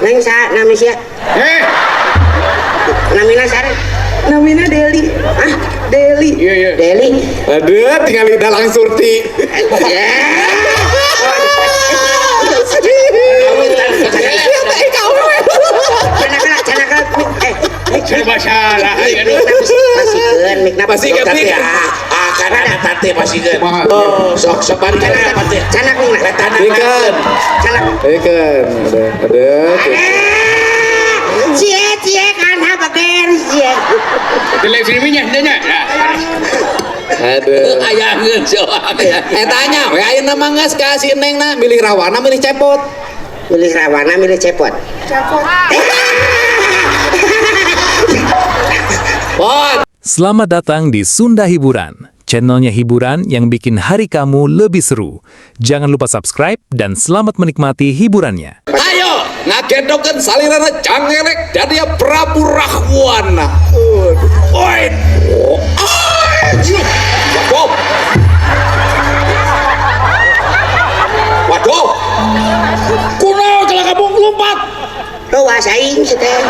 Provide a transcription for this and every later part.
Neng sa nami sia? Eh, Namina sare? Namina Deli. Hah? Deli. Iya iya. Deli. Aduh, tinggal lidah langsung surti. Ya. Serba salah. Pasikeun mikna Pasikeun, mik. Ah, karena ada tate pasikeun. Oh, Sok sopan kana tate. Canak mikna. Letana. Ikan. Canak. Ikan. Ada. Cie cie kan ha bager cie. Di live streamingnya, nya. Aduh. Ayangeun soang. Eh tanya, we ayeuna mah geus ka si Neng na milih Rahwana milih Cepot. Milih Rahwana milih Cepot. Cepot. Pot. Selamat datang di Sunda Hiburan, channelnya hiburan yang bikin hari kamu lebih seru. Jangan lupa subscribe dan selamat menikmati hiburannya. Ayo ngagendokeun salirana Cangelek dan dia Prabu Rahwana. Oi. Waduh. Waduh. Kunaon kalau kamu lompat? Rawas aing si teh.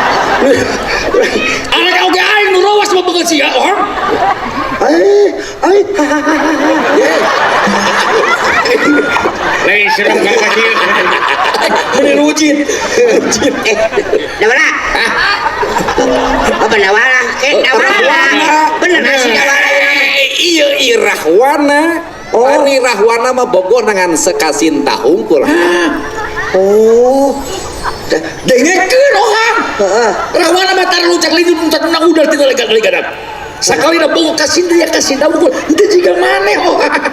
Anak oge aing nu rawas mah beungeut sia, or. Eh, ai. Lain serem gak kasih. Bener wujud. Eh, Dawala. Oh, Dawala. Eh, Dawala. Bener sih Dawala. Iya, iya Rahwana. Oh. Ari Rahwana mah bogoh dengan sekasinta hungkul. Oh. Dengekeun ohang. Heeh. Rahwana mah tar lucak lidu lucak nang udar tinggal lega-lega. Sakali na bogoh kasinta ya kasinta hungkul. Henteu jiga maneh ohang.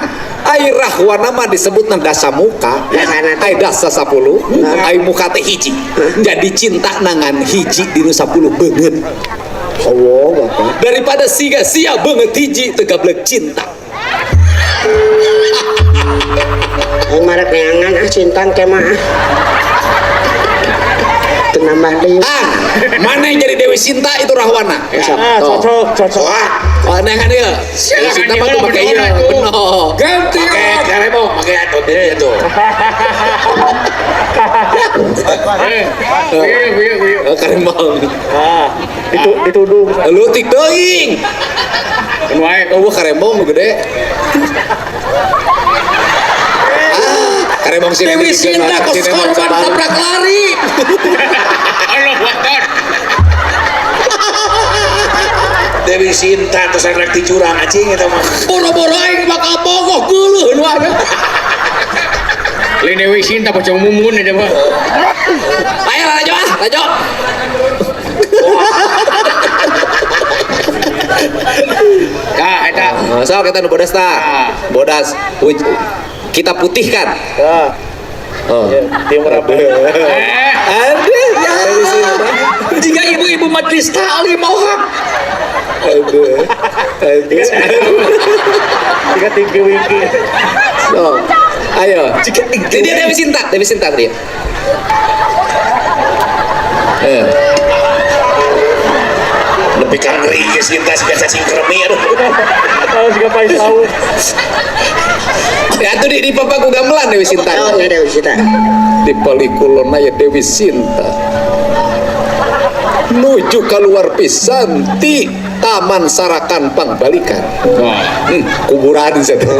Ai Rahwana mah disebut na dasa muka. Dasana teh. Ai dasa 10, ai muka teh hiji. Jadi cinta nangan hiji dinu 10 beungeut. Allah Bapak. Daripada siga sia beungeut hiji teu gablek cinta. Aing marek neangan ah cintang ke mah. Teu nambah deui. Ah, mana yang jadi Dewi Sinta itu Rahwana. Ah, cocok, cocok. Oh, nengan ieu. Dewi Sinta mah tuh pakai ieu, beno. Ganti pakai karemo, pakai atau dia itu. Eh, iya iya. Oh, karembong. Ah, itu dituduh. Leutik teuing. Kan wae. Oh, karembong nu gede. Ah, karembong sih Dewi Sinta kos korban tabrak lari. Allahu Akbar. Dewi Sinta terus rek di jurang anjing eta mah. Boro-boro aing bakal bogoh geuleuh nu ada. Lain Dewi Sinta pocong mumun aja mah. Ayo lalajo ah, lalajo. Tah eta. Sok eta nu bodas tah. Bodas. Kita putihkan. Ah, Oh. timur apa? Eh, Aduh, ya. Dewi Sinta. Jika ibu-ibu majelis taklim ohang. Aduh. Aduh. Tiga tinggi wingki. So, ayo. Ini dia Dewi Sinta, Dewi Sinta dia. Eh. Lebih ka ngeri ge Sinta siga cacing kremi aduh. Tahu siga pais tahu. Ya tuh di papaku gamelan Dewi Sinta. Oh, nya Dewi Sinta. Di palikulona ya Dewi Sinta. Nuju keluar pisan ti Taman Sarakan Pangbalikan. Wah. Kuburan satu.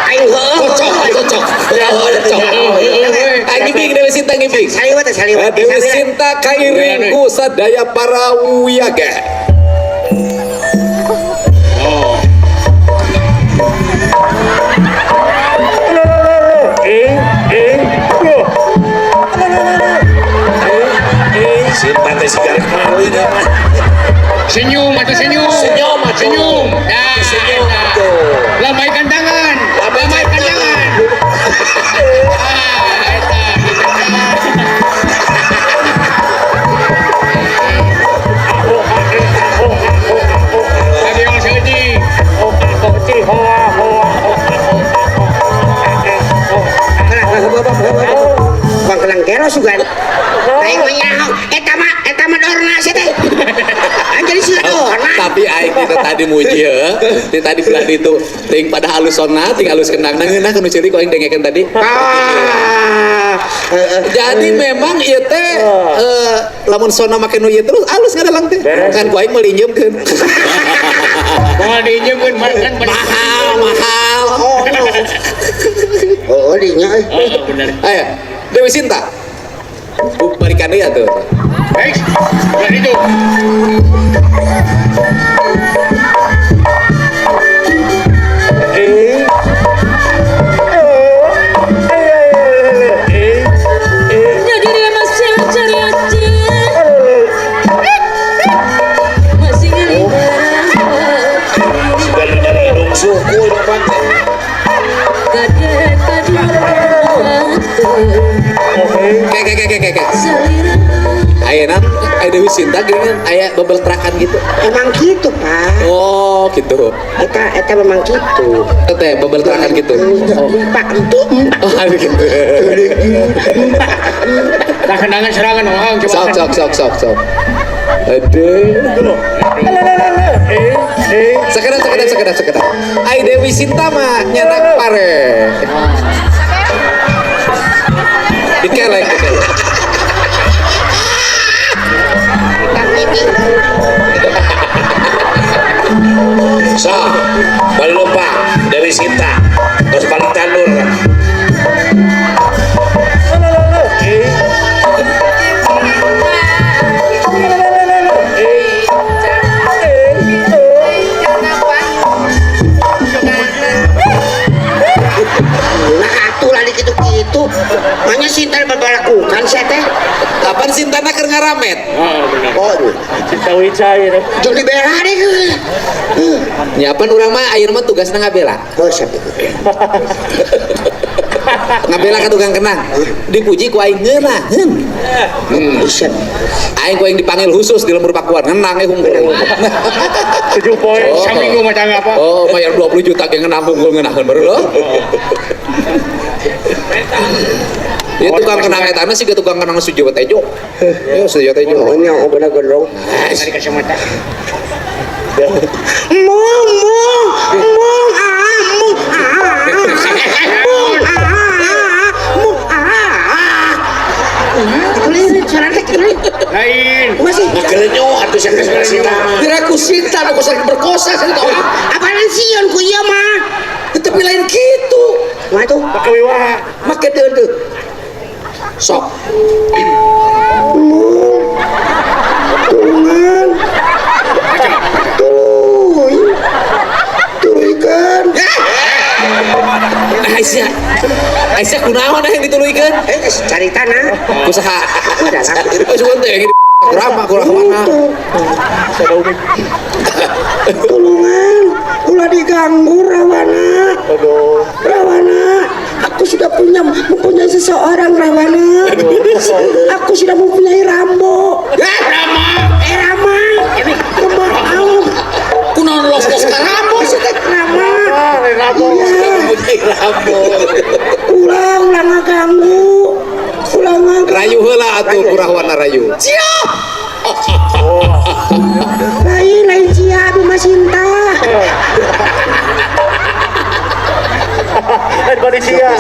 Aing heueuh. Kocok, kocok. Kocok. Ah, ngibing Dewi Sinta ngibing. Saliwat saliwat. Dewi Sinta kairing ku sadaya para wiyaga. Oh. Sinta teh siga rek malu ieu mah. Senyum atau senyum. Senyum atuh. Senyum. Nah, Senyum eta. atuh. Lambaikan tangan. Lambaikan tangan. Ah, eta. Tadi yang sedih. Bang kelang kero sugan. Aing mah nyaho. Eta mah dorna sia teh. Anjir Jadi si oh, Tapi aing kita tadi muji heuh. Ti tadi belah ditu ting pada halus sona, ting halus kendang. Nah ngeunah kanu ceurik ku aing dengekeun tadi. Ah. Jadi memang ieu teh lamun sona make nu ieu terus alus ngadalang teh. Kan ku aing meuli nyeumkeun. Moal diinjeumkeun kan Mahal, mahal. Oh, no. Oh, dinya euy. Oh, bener. Ayo, Dewi Sinta. Balikan deui atuh. Baik. Benar itu. Kayak. Ayeuna aya Dewi Sinta geuningan aya bebeltrakan gitu. Emang gitu, Pak. Oh, gitu. Eta memang gitu. Teh bebeltrakan gitu. Oh. Empat, empat, empat. Oh, ada gitu. Nah, kenangan serangan orang coba. Sok. Aduh. Sekedap. Ai Dewi Sinta mah nyanak pare. Dikelek. So, balik lupa Dewi Sinta. Terus balik tandur kan. Nah, atuh lah gitu-gitu. Manya Sinta berlakukan sia teh. Kapan Sintana keur ngaramet? Oh, benar. Oh, Cinta Wijaya. jeung dibela deh. Nyapan urang mah ayeuna mah tugasna ngabela. Oh, siap. Ngabela ka tukang kenang. Dipuji ku aing ngeunaheun. Siap. Aing ku aing dipanggil khusus di lembur Pakuan ngenang hungkul. 7 poin. Oh. Saminggu mah tangga apa? Oh, bayar 20 juta ge ngenang hungkul ngeunaheun baru loh. Ya tukang kenang eta sih ke tukang kenang Sujiwo Tejo. Ya Sujiwo Tejo. Oh, nya oh bener gondrong. Dari kacamata. Mung mung mung ah mung ah mung ah mung ah. Tulis suara teh tulis. Lain. Masih. Ngegelenyo atuh sia ka Sinta. Diraku Sinta nu kusa berkosa sia tau. Apaan sieun ku ieu mah? Tetapi lain kitu. Mah tuh. Pakai wiwaha. Make deudeuh. Sok. Mung. Tulungan. Tuluy. Tuluykeun. Aisyah. Aisyah kunaon yang dituluykeun? Cari tanah. Kusaha? Udah lah. Oh, sugan teh yang kurama kurang mana? Tulungan, ulah diganggu Rawana. Aduh. Rawana, aku sudah mempunyai seseorang Rawana. Aku sudah mempunyai Rambo. Rama. Rama. Maaf. Kunaon los-los ka Rambo sih teh? Rama. Rambo. Iya. Mempunyai Rambo. Ulah, ulah ngaganggu. Ulah ngaganggu. Rayu heula atuh kurahwana rayu. Siap. Lain, lain sia, Bima Sinta. Lain kondisi ya.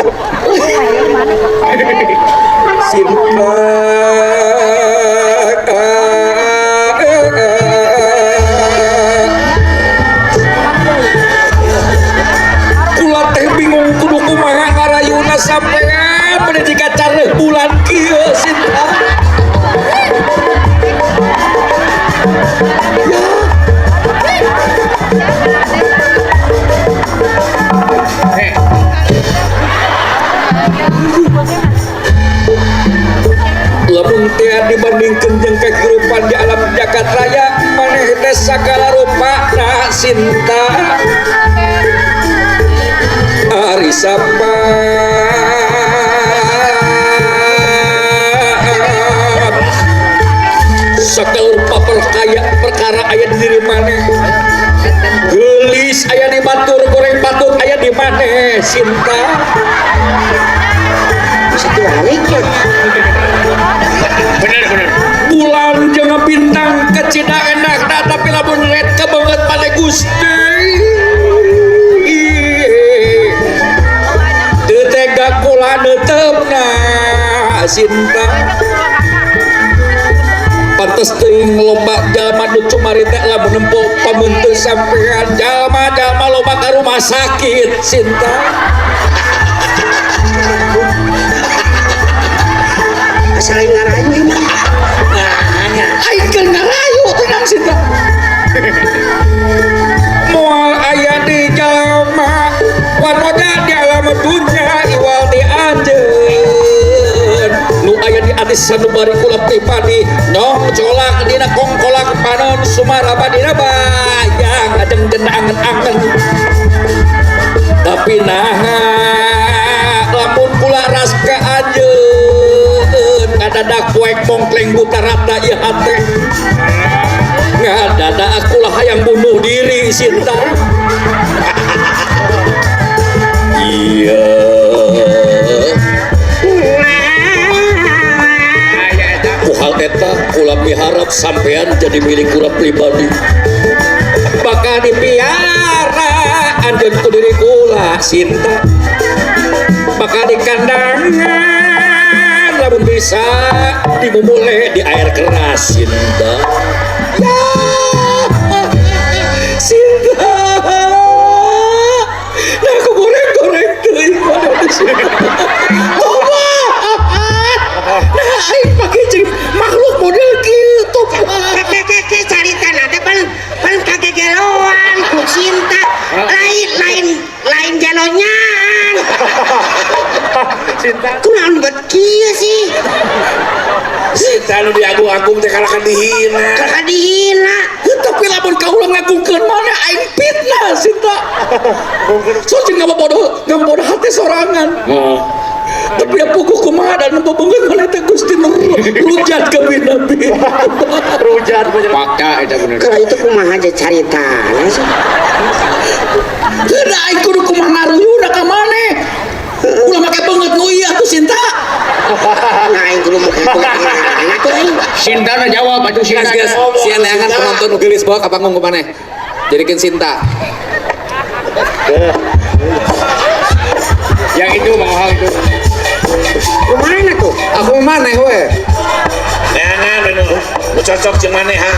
Sinta. Kula teh bingung kudu kumaha ngarayuna sampean bade jika careuh bulan kieu Sinta. Lamun teh dibandingkeun jeung kehidupan di alam jagat raya maneh teh sagala rupa na Sinta. Ari sapa sagala rupa perkara aya di diri maneh. Geulis aya di batur, goreng batur aya di maneh Sinta. Bisa dibalik ya. Benar. Bulan jeung bintang kecina enak tapi Sinta. Pantes teuing loba jalma nu cumari teh lamun nempo pameunteun sampean jalma-jalma loba ka rumah sakit Sinta. Asal lain ngarayu mah. Aing keur ngarayu tenang Sinta. Moal aya di jalma wanoda di alam dunya iwal di anjeun nu aya di ati sanubari kula pribadi nyong colak dina kongkolak panon sumaraba dina bayang ajeng dena angen-angen tapi naha lamun kula ras ka anjeun ngadadak poek mongkleng buta rata ieu hate ngadadak kula hayang bunuh diri Sinta. Iya. Ku hal eta kula miharap sampean jadi milik kula pribadi. Bakal dipiara anjeun ku diri kula Sinta. Bakal dikandangan lamun bisa dimumule di air keras Sinta. Ya Sinta. Nah aku goreng-goreng teuing mana Sinta. Tobat. Nah aing pake jeung makhluk model kieu tobat. Keke carita teh paling paling kagegeloan ku Sinta. Lain lain lain jalonyaan. Sinta. Kunaon bet kieu sih? Sinta nu diagung-agung teh kalahkan dihina. Kalahkan dihina. Tapi lamun kaula ngagungkeun mana aing fitnah Sinta. So jeung ngabodoh hate sorangan. Tapi ya puguh kumaha dan bebeungeut mana teh Gusti nu rujat ka Nabi. Rujat bener. Fakta eta bener. Kalau itu kumaha aja caritana sih. Heuh aing kudu kumaha ngaruyuna ka maneh. Ulah make beungeut nu ieu atuh Sinta. Nah aing kudu make kumaha atuh aing. Sinta na jawab atuh Sinta. Gas gas, sia neangan penonton nu geulis bawa ka panggung ku maneh. Jadikeun Sinta. Yang itu mau hal itu. Kumaha tuh? Aku maneh we. Neangan nu cocok jeung maneh ha.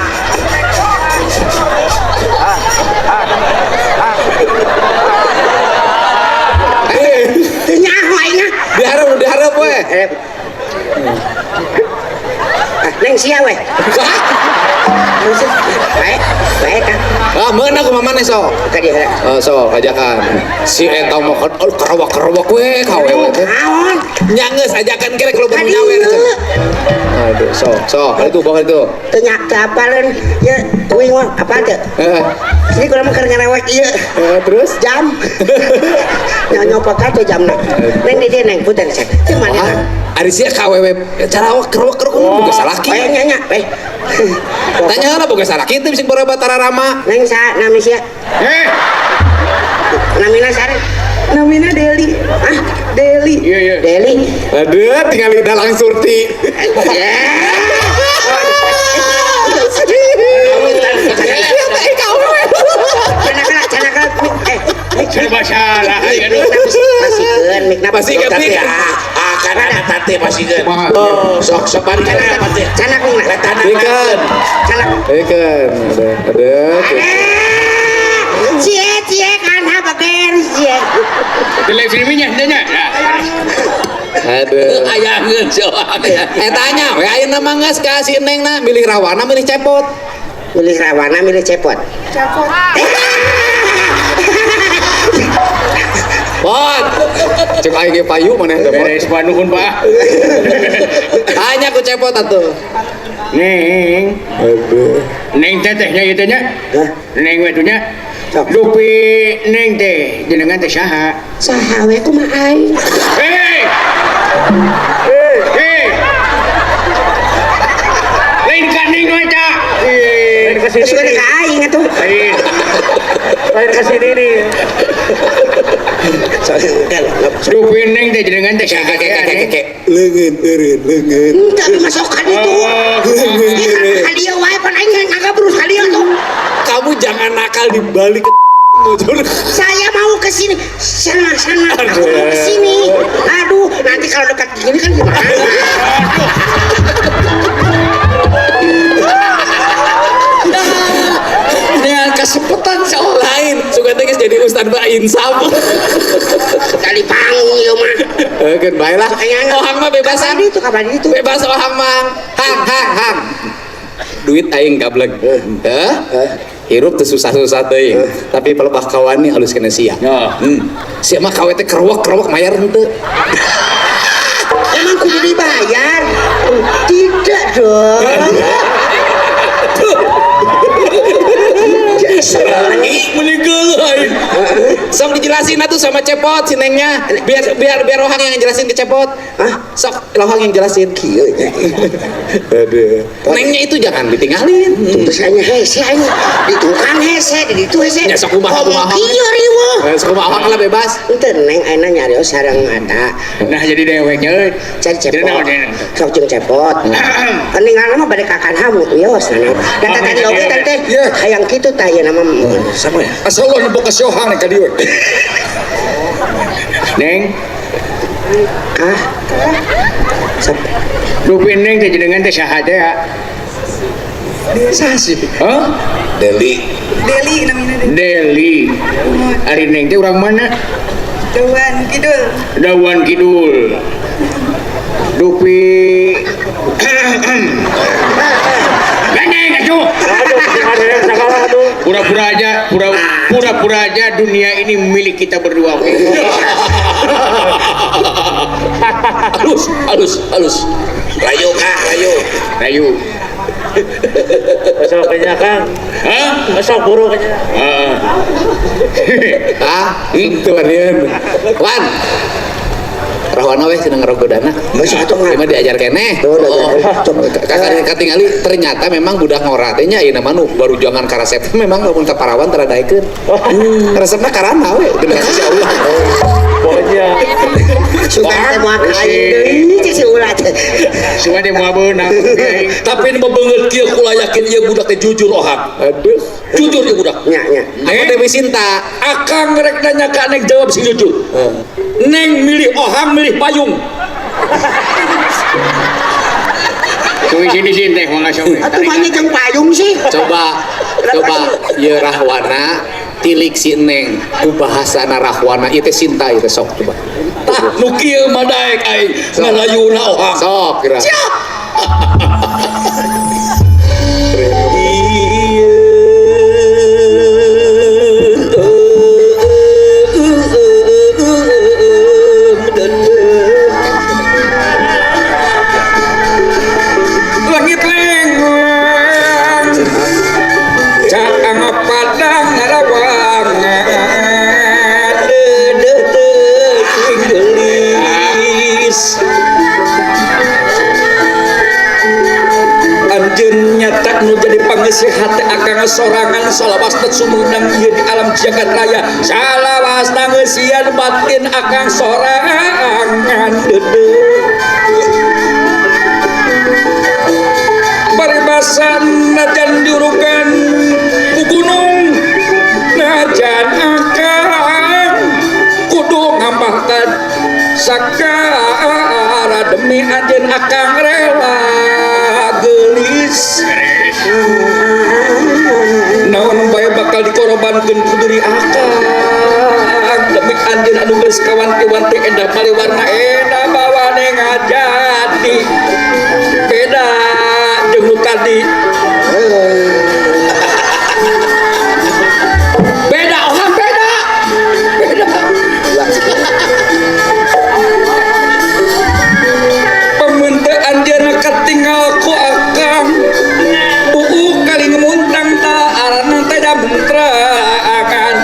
Teu nyaho aing ah. Dihareup we. Neng sia we. Baik, baik ah. Ah, meunang kumaha maneh sok. Ka dieu heula. Oh, sok ajakan. Si eta mah kan kerawak-kerawak we ka we teh. Naon? Nya geus ajakan kira kalau Ka baru nyawer. dieu. Aduh, sok, sok, itu bawa itu. Teu nyak teu apaleun. Ye, uing mah apal teu? Heeh. Sini kurang mah keur ngarewek ieu. Terus? Jam. Nyopokan teh jamna. Neng di dieu neng punten sia. Teu mana? Ari sia ka awewe carawak kerawak kerawak boga salaki. Oh, nya nya, eh. Tanya heula boga salaki teh bisa borobat tararama. Neng sa nami sia? Eh, Namina sare? Namina Deli. Hah? Deli. iya iya. Deli. Aduh, tinggal di dalang surti. Serba salah aing aduh. Pasikeun mikna Pasikeun, mik. Ah, karena ada tate pasikeun. Sok sok bari kana tate. Canak mikna. Letana. Bikeun. Canak. Bikeun. Aduh, aduh. Cie cie kan ha bager cie. Di live streamingnya teh nya. Aduh. Ayangeun soang ya. Eh tanya, we ayeuna mah geus ka si Neng na milih rawana milih cepot. Milih rawana milih cepot. Cepot. Pot. Cek aing ge payu maneh teh pot. Beres Pak nuhun Pak. Tanya ku cepot atuh. Neng. Aduh. Neng teh teh nya ieu teh nya. Hah? Neng we tuh nya. Sok. Dupi neng teh jenengan teh saha? Saha we kumaha aing? Hei! Hei! Lain ka neng nu eta. Lain ke sini. Terus gua ka aing atuh. Lain. Lain ke sini nih. Dupi neng teh jenengan teh saha? Kek kek kek kek. Leungeun eureun leungeun. Enggak masuk ka ditu. Ieu ka dieu wae pan aing ngagabrus ka dieu tuh. Kamu jangan nakal di balik ke Mujur. Saya mau ke sini. Sana sana. Aku mau ke sini. Aduh, nanti kalau dekat gini kan gimana? Dengan kesempatan soal lain. Suka teh geus jadi ustad mah insaf. Kali panggung ieu mah. Keun bae lah. Ohang mah bebasan. Kapan itu? Kapan itu? Bebas ohang mah. Hang hang hang. Duit aing gablek. Heh? Hirup teu susah-susah teuing. Tapi pelebah kawan nih halus kena sia. Ya. Sia mah kawe teh kerowak-kerowak mayar henteu. Emang kudu dibayar? Tidak dong. Meninggal aing. Sok dijelasin atuh sama Cepot si Nengnya. Biar biar biar Rohang yang jelasin ke Cepot. Hah? Sok Rohang yang jelasin. Kieu nya. Aduh. Nengnya itu jangan ditinggalin. Terus aing hese aing di tukang hese, di ditu hese. Ya, sok kumaha, Ngomong kumaha. kieu riweuh. Sok kumaha Ohang lah bebas. Ente neng ayeuna nyarios sareng eta. Nah jadi deweknya euy. Cari Jadi Cepot. naon, jadi naon? Sok jeung Cepot. Peninggalan mah bade kakan hamu wios nah. Da tadi oge teh hayang kitu tah ieu nama Sama ya? Asa ulah nempo ka si Ohang ka dieu. Neng, ah. Sok dupi neng teh jenengan teh saha teh ya? Saha sih? Hah? Deli. Deli namina Deli. Deli. Ari neng teh urang mana? Dawan Kidul. Dawan Kidul. Dupi Gandeng atuh. Aduh, ada yang segala aduh. Pura-pura aja, pura-pura aja dunia ini milik kita berdua. Oke? Halus, halus, halus. Rayu kak, rayu. Rayu. Besok kayaknya Kang. Hah? Besok buru kayaknya. Heeh. Ah, itu Wan. Wan. Rahwana weh cenah ngerogodana. Geus atuh mah. Ieu mah diajar keneh. Tuh, Oh, tuh, tuh. Kakak katingali ternyata memang budak ngora teh nya ayeuna mah nu baru jangan karesep memang lamun ka parawan tara daekeun. Resepna karana we demi kasih Allah. Pokoknya Sugan teh moal ka aing deui cek si ulat. Sugan teh moal beunang. Tapi ini bebeungeut kieu kula yakin ieu budak teh jujur Ohang. Aduh. Jujur ieu budak. Nya nya. Aku Dewi Sinta. Akang rek nanya ka Neng jawab sing jujur. Neng milih Ohang milih payung. Tuh sini sini teh mangga sok. Atuh banyak jeung payung sih. Coba coba ieu Rahwana tilik si Neng ku bahasana Rahwana ieu teh Sinta ieu teh sok coba. Tah nu kieu mah daek aing ngarayuna Ohang. Sok kira. Langit lengeng caang padang narawangan deudeuh teuing geulis anjeun nyata nu jadi pangeusih hate akang sorangan salawasna sumedang ieu di alam jagat raya salawasna ngeusian batin akang sorangan deudeuh paribasan najan diurugan ku gunung najan akang kudu ngambahkan sakara demi anjeun akang rela geulis naon bae bakal dikorobankeun ku diri akang demi anjeun anu geus kawanti-wanti endah pariwarna endah bawane ngajadi beda jeung nu tadi beda orang beda beda pemente anjeunna katinggal ku akang buuk kali ngemuntang ta arana teh damentrangan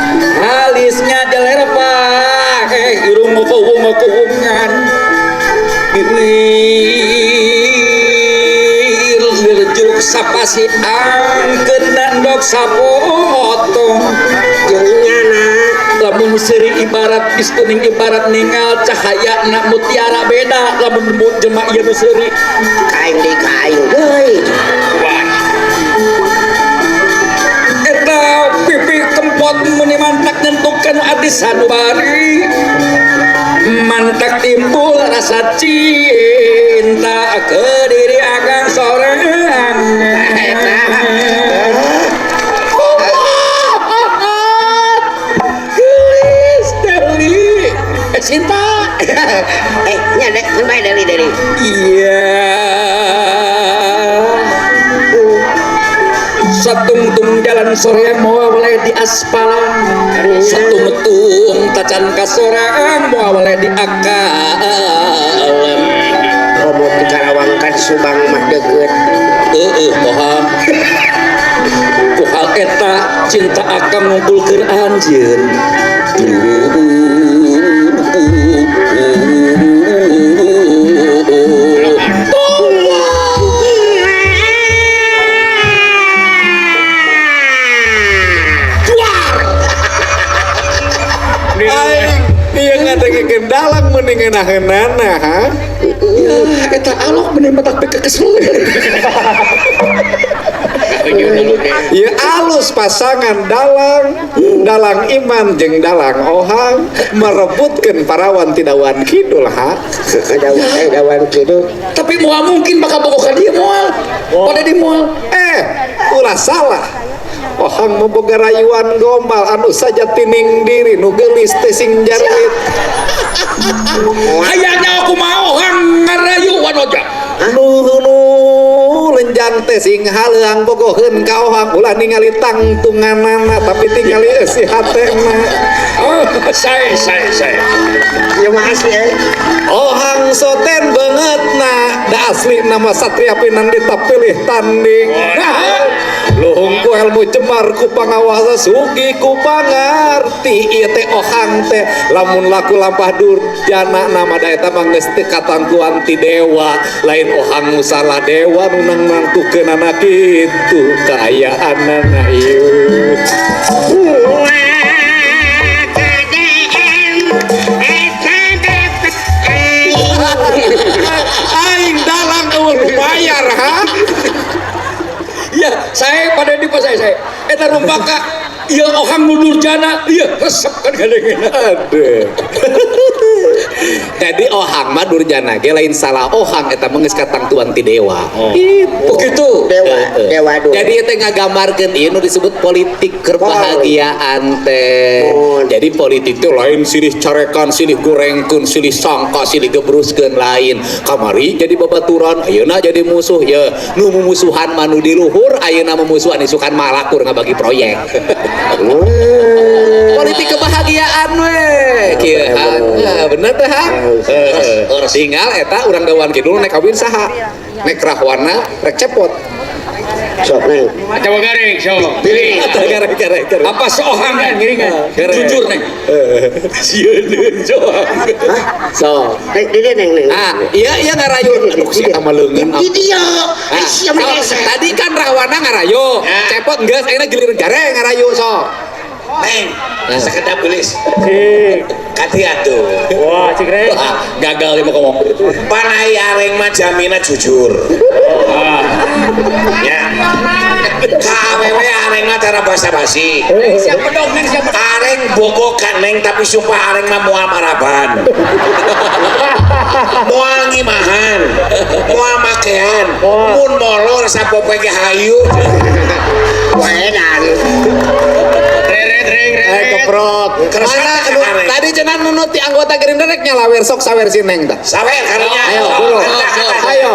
halisnya jeler pae irung kuwung-kuwungan bibir lerjuk sapasi angkeun nandok sapotong Jeung nyana. lamun seuri ibarat istuning ibarat ningal cahaya na mutiara beda lamun jelema ieu nu seuri Kain deui ka aing deui. eta pipi kempot meni mantap hati sanubari mantak timbul rasa cinta ke diri akang sorangan. Gelis Deli, cinta. Nya dek, bae Deli Deli. Iya. Satungtung jalan sore moal boleh di aspalan, satungtung tacan kasorang moal boleh di akalan. Komo di Karawang kan Subang mah deukeut. Heueuh poham. Ku hal eta cinta akang ngumpulkeun anjeun. Iya dalang mending ngenaheunana ha. Ya, eta alok mending matak pek kesel. Ya alus pasangan dalang, dalang iman jeung dalang ohang merebutkeun parawan ti Dawan Kidul ha. Dawan Kidul. Tapi moal mungkin bakal bogoh ka dieu moal. Pada di moal. Ulah salah. Ohang memboga rayuan gombal anu saja tining diri nu geulis teh sing jarwit. Hayangnya aku mau ohang ngarayu wanoja. Nu lenjang teh sing haleang bogoheun ka ohang ulah ningali tangtunganana tapi tingali eusi hatena. Oh, saya. Ya makasih euy. Ohang soten beungeutna da asli nama Satria Pinandita pilih tanding. Nah, luhung ku ilmu cemar ku pangawasa sugi ku pangarti ieu teh ohang teh lamun laku lampah durjana nama da eta mah geus teu katangtuan ti dewa lain ohang nu salah dewa nu nangtukeunana kitu kaayaanana ieu. Aing dalang eueuh nu bayar ha. Ya, saya pada di pas saya. Eta rumpaka ieu ohang nu durjana, ieu resep kan gadengeuna. Aduh. Jadi ohang mah durjana ge lain salah ohang eta mah geus katangtuan ti dewa. Oh. Begitu. Dewa dewa. Jadi eta ngagambarkeun ieu nu disebut politik kebahagiaan teh. Jadi politik teh lain silih carekan, silih gorengkeun, silih sangka, silih gebruskeun lain. Kamari jadi babaturan, ayeuna jadi musuh ye. Nu mumusuhan mah nu di luhur, ayeuna mumusuhan isukan malakur ngabagi proyek. Politik kebahagiaan we. Kieu bener teh ha? Tinggal eta urang Dawan Kidul nek kawin saha? Nek Rahwana rek cepot. Sok neng. Atawa gareng sok. Pilih. Gareng. Apa seohang kan ngiringan. Jujur neng. Sieun sohang. So. Neng di neng neng. Ah, iya ngarayu. Aduh si eta mah leungeun. Di dieu. Ai sia mah. Tadi kan Rahwana ngarayu. Cepot geus ayeuna giliran gareng ngarayu sok. Neng, sekedap gelis. Kati atuh. Wah, cik rek. Gagal dia mau ngomong. Panai areng mah jamina jujur. Ya. Kawewe areng mah cara basa-basi. Siapa dong, Neng? Siapa? Areng bogo ka Neng tapi sumpah areng mah moal maraban. Moal ngimahan, moal makean, mun molor sapopoe ge hayu. Edan. Keprok. Mana tadi cenah nunut ti anggota Gerindra rek nyalawer sok sawer si Neng tah. Sawer karunya. Ayo, ayo.